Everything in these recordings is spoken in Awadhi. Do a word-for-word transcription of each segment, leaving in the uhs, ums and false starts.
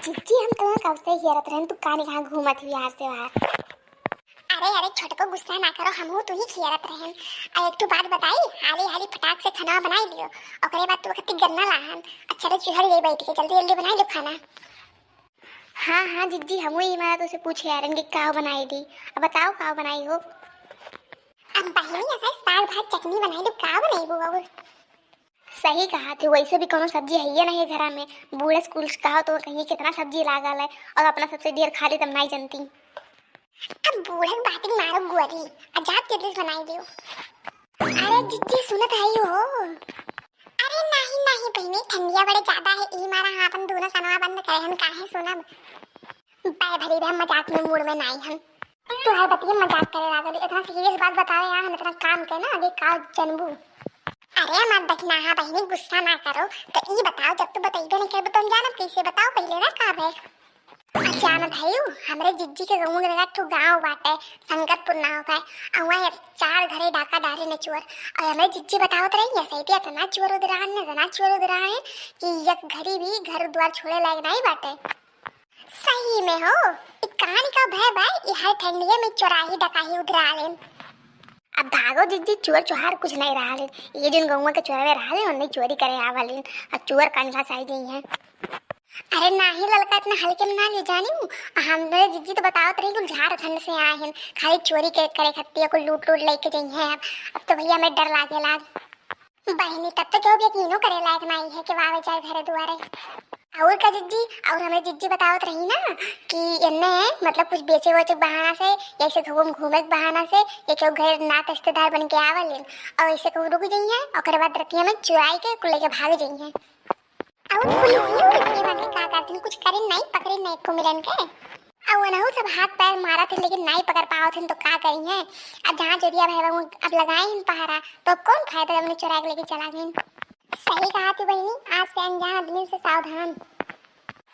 जिज्जी, हम तोहका कब से हेरत रहन, तू कानी कहाँ घूमत हुई आज से बाहर। अरे, अरे, छोटको, गुस्सा ना करो, हमहू तू ही हेरत रहन। आ, एक ठो बात बताई, हाली हाली फटाक से खाना बनाई लियो, ओकरे बाद तू खत्ती गन्ना लाहन। अच्छा रे, चूल्हा ले बैठ के जल्दी जल्दी बनाई लो खाना। हाँ, हाँ, जिज्जी, हमहू ई मारा तोसे पूछे आ रहन कि का बनाई दी। अब बताओ, का बनाई हो? अब बहिनी, ऐसा साग भात चटनी बनाई लो, का बनाई हो अब? सही कहा थे, वैसे भी कोनो सब्जी है ये नहीं घरा में। बूढ़े स्कूल से कहो तो कहिए कितना सब्जी लागल है, और अपना सबसे ढेर खा ली तब नहीं जानती। अब बूढ़े बात ही मारो गोरी, आ जात के डिश बनाई दियो। अरे जिज्जी सुनत है हो। अरे नहीं नहीं बहिनी, ठंडिया बड़े ज्यादा है, ई मारा हम अपन दोनों कनवा बंद करे हम काहे सुनब। बाय भरी बे, हम मजाक में मूड में नहीं हम। तोहर बतिया मजाक करे लागल, इतना सीरियस बात बतावे यहाँ, हम इतना काम के ना आगे का जनबू। अरे हमार दखिनाहा बहिनी, गुस्सा ना करो, तो ई बताओ, जब तू बतइबे नहीं करबो तो हम जानब कैसे? बताओ पहले ना का भे। अब जानत हयू, हमरे जिज्जी के गौवा के लगा ठू गाँव बाटे, संगतपुर नाव का, आ वहाँ चार घरे डाका डारे ने चोर। और हमरे जिज्जी बतावत रही है, सही इतना चोर उधर आए ने, इतना चोर उधर आए कि एक घड़ी भी घर द्वार छोड़े लायक नहीं बाटे। सही में हो, ई कहानी का भय भाई, ई हर ठंडिये में चोराही डकाही उधरा लेन। अब भागो जिज्जी, चोर चोहार कुछ नहीं रहा लेन। ये जिन गौवा के चोरवे रहा लेन, उन्हें चोरी करे आवा लेन। और चोर कनिहा साई गई हैं। अरे नाही ललका, इतना हल्के में ना ले जानी हूँ। हमरे जिज्जी तो बतावत रही कुल झारखंड से आए हैं, खाली चोरी के करे खत्ती, कुल लूट लूट लेके जाई हैं। अब, अब तो भैया हमें डर लागे लाग। बहिनी, तब तो केहू यकीनो करे लायक नाई है कि आवे जाए घरे दुआरे। और का जिज्जी, और हमरे जिज्जी बतावत रही ना कि एन्ने मतलब कुछ बेचे वेचे के बहाना से, ऐसे घूम घूमे के बहाना से, ये केहू घर नात रिश्तेदार बन के आवा लेन, और ऐसे केहू रुक जाई है, ओकरे बाद रतिया में चुराई के कुल लेके भाग जाई है। और पुलिस ये, पुलिस ये बात का करती, कुछ करिन नहीं, पकड़िन नहीं कुमिरन के। अउ ओनहु सब हाथ पैर मारत है, लेकिन नाई पकड़ पावत हन, तो का करी हैं? अब जहाँ चोरिया भय बा, अब लगाए हन पहरा, तो अब कौन फायदा जब उन्हें चुरा के लेके चला गए? सही कहा तू बहिनी, आज के अनजान आदमी से सावधान।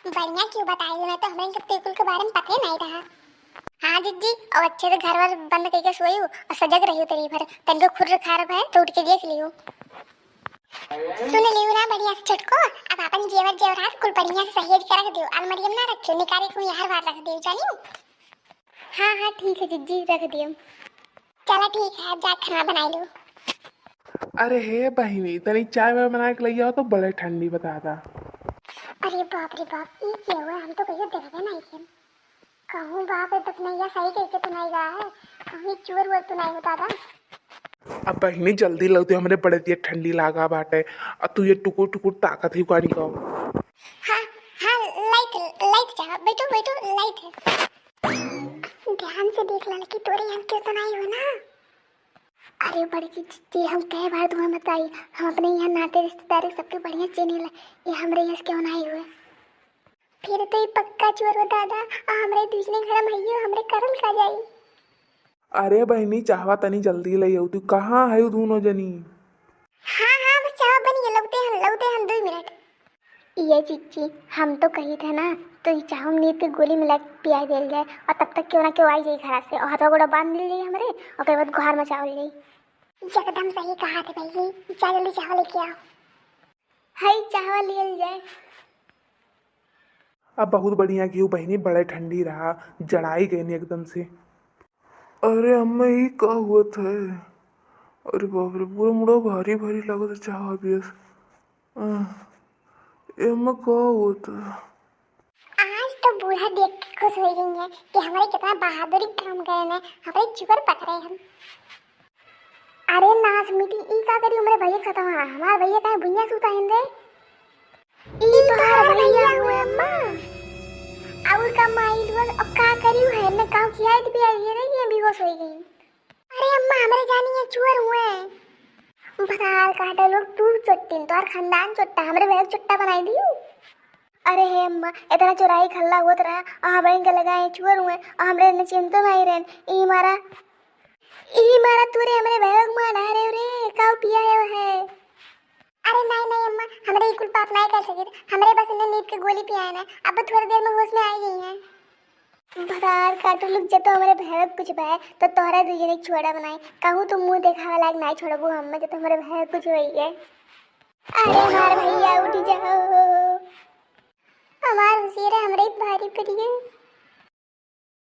बढ़िया क्यों बताई, मैं तो हमरे इनके तेकुल के बारे में पते नहीं रहा। हाँ जिज्जी, और अच्छे से घर वर बंद करके सोयू और सजग रहियो तेरी भर, तनको खुर खार भय तो उठ के देख लियो। सुन लियो ना बढ़िया से छोटको, अब अपन जेवर जेवरात कुल बढ़िया से सहेज के रख दियो, अलमारी में ना रखियो, निकाले को यहाँ बाहर रख दियो, जानियो? हाँ, हाँ, ठीक है जिज्जी, रख दियो। चला ठीक है, अब जा खाना बनाई लो। अरे हे बहिनी, तनी चाय वाय बना के लइया हो तो बड़े ठंडी बता दा। अरे बाप रे बाप, ई के हुआ, हम तो कहियो देखबे नहीं किन। कहूँ बाप रे, दतनैया सही कह के तुनाई गा है, कहूँ चोर वोर तुनाई हो दादा। अब बहिनी जल्दी लौते, हमरे बड़े दिया ठंडी लागा बाटे, आ तू ये टुकुर टुकुर ताकत ही गाड़ी का। हाँ, हाँ, लाइट, लाइट जा, बैठो, बैठो, लाइट है। ध्यान से देख ला कि तोरे यहाँ क्यों तुनाई हो ना। अरे बड़की जिज्जी, हम कई बार तुम्हें बताई, हम अपने यहाँ नाते रिश्तेदारी सबके बढ़िया चीनी ला, ये हमरे यहाँ से क्यों नहीं हुए? फिर तो ई पक्का चोर हो दादा, आ हमरे दूसरे घर में हइयो, हमरे करल का जाई? अरे बहिनी, चाहवा तनी जल्दी ले आऊ, तू कहाँ है दोनों जनी? हाँ, हाँ, बस चाहवा बन गया, लौटे हम, लौटे हम, दो मिनट। ये जिज्जी, हम तो कही थे ना, तो ये चाहवा में नींद के गोली मिला के पिया देल जाए, और तब तक क्यों ना क्यों आई जाई घर से, और हथवा गोड़ा बांध ली जाई हमरे, और ओकर बाद गुहार मचावल जाई। एकदम सही कहा थे भाई, जा जल्दी चाहवा लेके आओ। हाय, चाहवा लियल जाए। अब बहुत बढ़िया घीव बहिनी, बड़े ठंडी रहा, जड़ाई गए एकदम से। अरे अम्मा, ई का हुआ था? अरे बाप रे, पूरा मुड़ा भारी भारी लागत है चाहवा पियस। आह, ए अम्मा, का हुआ था? आज तो बूढ़ा देख के खुश हो गई है कि हमारे कितना बहादुरी काम करे ने, हमारे चुकर पकड़े हम। अरे नास मिटी, ई का करी हमरे भैया खतम है, हमार भैया काहे भुइयां सुता है रे? ई तोहार भैया हुए अम्मा। और का माई लोग, अब का करी है, ने काऊ खियाई दी पियाई है रे, ये बेहोश हो गई। अरे अम्मा, हमरे जानी है चुअर हुए। भतार काटे लोग, तू चोट्टिन, तोहार खानदान चोट्टा, हमरे भैया चोट्टा बनाई दियो। अरे हे अम्मा, इतना चोराई खल्ला होत रहा, आ हमरे इनके लगाए चुअर हुए, आ हमरे ने चिंतो नहीं रहन, ई मारा ई मारा तू रे हमरे भैया के मार डारे रे, काऊ पिया है वो है। अरे नहीं, नहीं अम्मा, हमरे ई कुल पाप नहीं कर सके, हमरे बस इन्हें नींद के गोली पिया है ना, अब थोड़ी देर में होश में आ गई हैं। भतार काटू लोग, जब तो हमरे भैया के कुछ भय, तो तोहरा दू जने के छोड़ा बनाए, कहूँ तू मुँह देखावे लायक नहीं छोड़बू हम, जब तो हमरे भैया के कुछ होई है। अरे हमार भैया उठ जाओ। हमार हुसियरा हमरे भारी पड़ी है।